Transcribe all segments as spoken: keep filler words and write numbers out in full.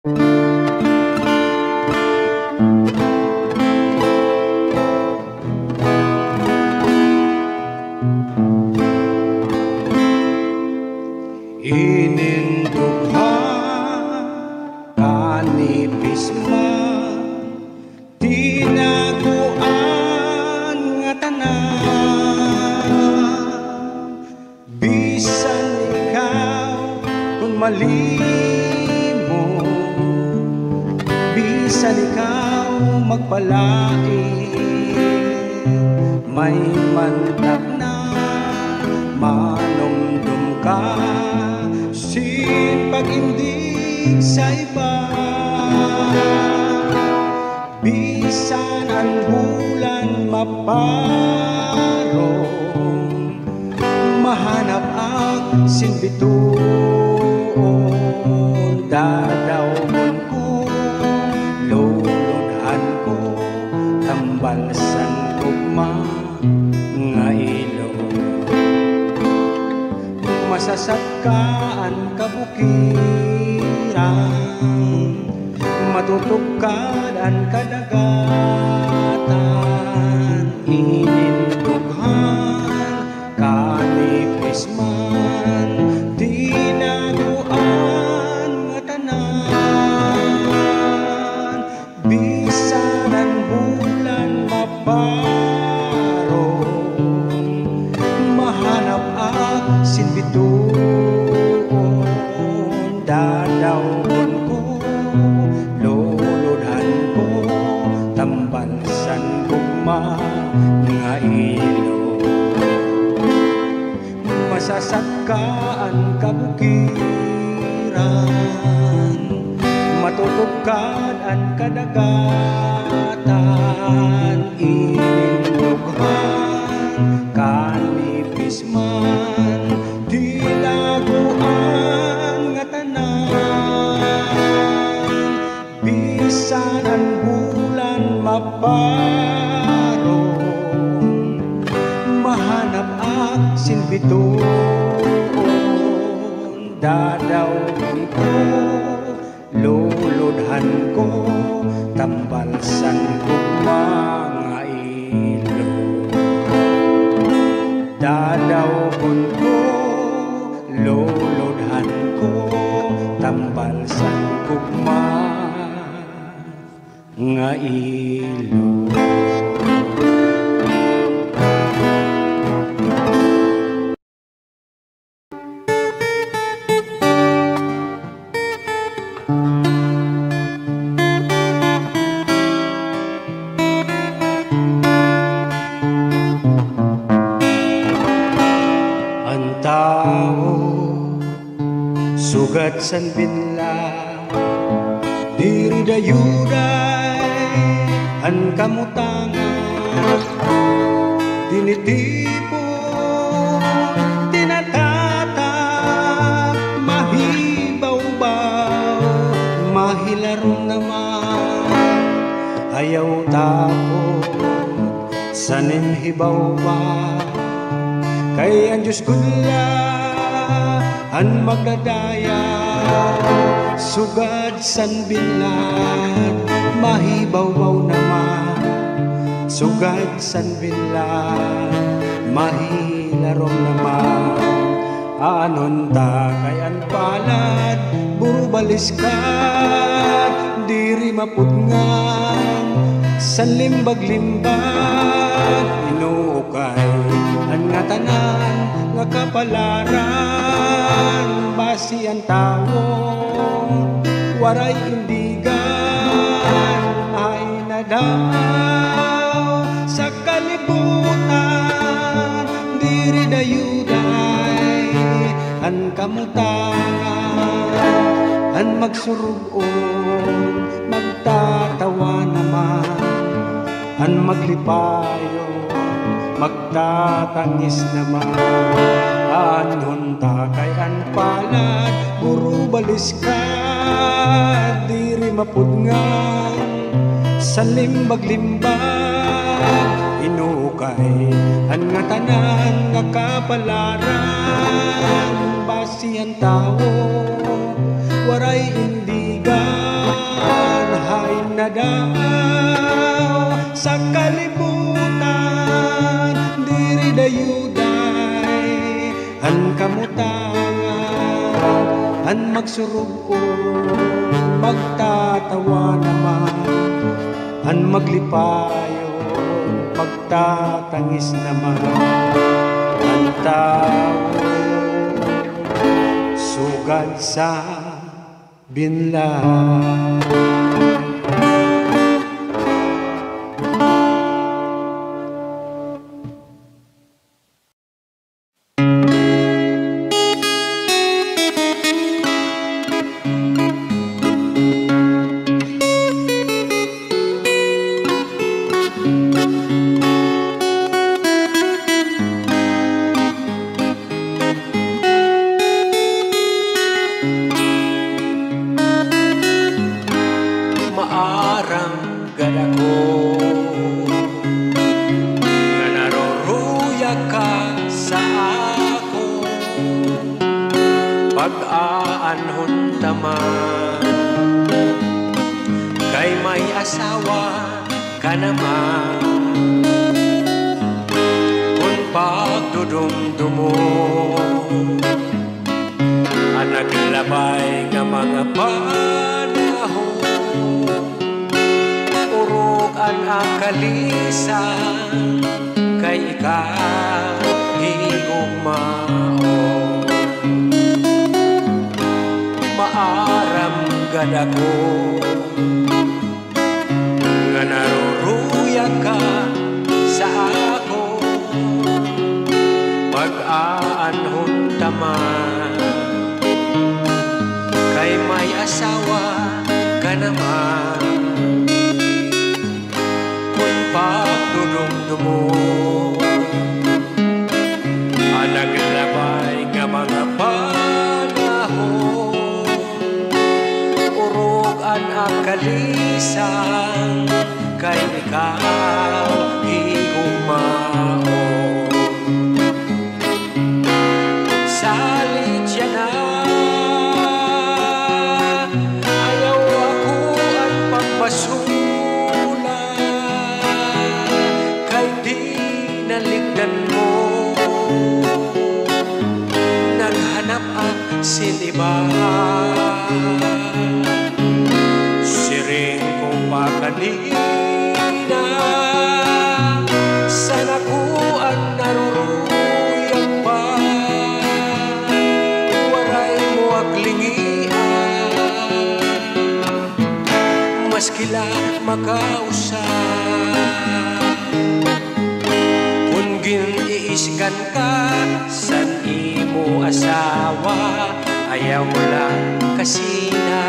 Inin dughan kanipis man, tinaguan nga tanan. Bisan ikaw kon malimot, bisan ikaw magpalain, may mantak na manumdom ka sin pag-indig sa iba. Bisan an bulan maparong, mahanap ak sin bituon, dadawgon ko, luludhan ko, tambal san gugma nga ilog. Masasagka an kabukiran, matutugkad an kadagatan, inin dughan kanipis man, tinaguan nga tanan. Bisan an bulan maparong, mahanap ak sin bituon, dadawgon ko, luludhan ko, tambal san gugma nga ilog. Masasagka an kabukiran, matutugkad an kadagatan, inin dughan kanipis man, tinaguan nga tanan. Bisan an bulan maparong, mahanap ak sin bituon, dadawgon ko, luludhan ko, tambal san gugma nga ilog. Dadawgon ko, luludhan ko, tambal san gugma nga ilog. An tawo sugad san binlad, diri dayuday an kamutangan. Tinitipon, tinatatak, mahibawbaw, mahilarom naman. Ayaw takot san im hibawbaw, kay an Diyos gud la an magdadayaw. Sugad san binlad, mahibawbaw naman. Sugad san binlad, mahilarom naman. Aanhon ta kay an palad, buro baliskad, diri mapudngan san limbag-limbag. Inuukay an ngatanan nga kapalaran, basi an tawo waray indigan, ay na daw sa kalibutan, diri dayuday an kamutangan. An magsurug-on, magtatawa naman, an maglipayon, magtatangis naman. Aanhon ta kay an palad, buro baliskad, diri mapudngan san limbag-limbag. Inuukay an ngatanan nga kapalaran, basi an tawo waray Daaw sa kalibutan, diri dayuday an kamutangan, an magsurug-on, magtatawa naman, an maglipayon, pagtatangis naman, an tawo sugad sa binlan. Maaram gad ako nga naruruyag ka sa akon pag-aanhon ta man, kay may asawa ka naman. Kun pagdudumdumon an naglabay nga mga panahon, urog an akalisan kay ikaw higugmaon. Maaram gad ako nga naruruyag ka sa akon pag-aanhon ta man, kay may asawa ka naman. Kun pagdudumdumon an naglabay nga mga panahon, urog an akalisan kay ikaw higugmaon. Salit yana, ayaw ako an pagbasula, kay dinaligdan mo. Naghanap ak sin iba. Siring ko pa kanina, san ako an naruruyag pa, waray mo ak lingian. Maski la makausa, kun gin-iisgan ka san imo asawa, ayaw la kasina.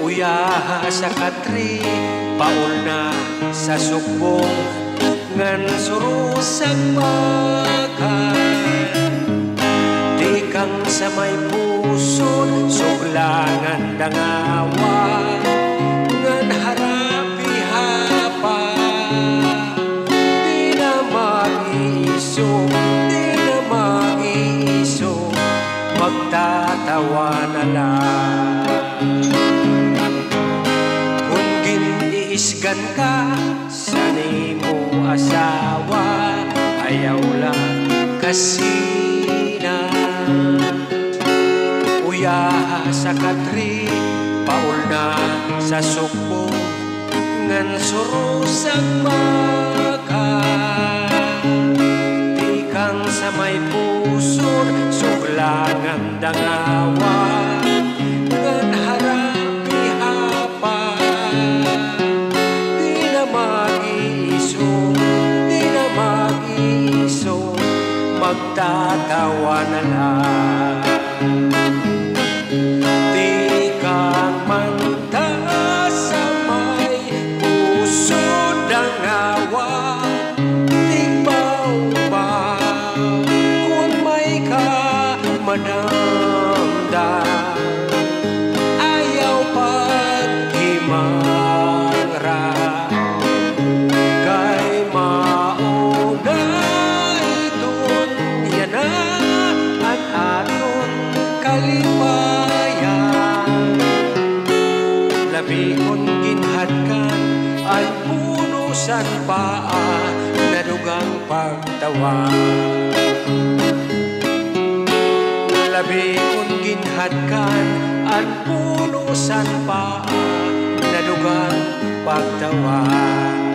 Uyaha sa katri, paulna sa sukbong, ngan surusag makan. Tikang sa may pusod, sugla ngan dangawa, ngan harap-ihapa. Di na mag-iisog, di na mag-iisog, magtatawa na la. Kun gin-iisgan ka san imo asawa, ayaw la kasina. Uyaha sa katri, paulna sa sukbong, ngan surusag makan. Tikang sa may pusod, sugla ngan dangawa, ngan harap-ihapa. Di na mag-iisog, di na mag-iisog, magtatawa na la. Tikang man ta sa may pusod dangawa, tigbawbaw, kun may ka madamdam, ayaw paghimangra, kay mao na iton yana an aton kalipayan. Labi kon ginhadkan an puno san paa, nadugang pagtawa. Labi kon ginhadkan an puno san paa, nadugang pagtawa.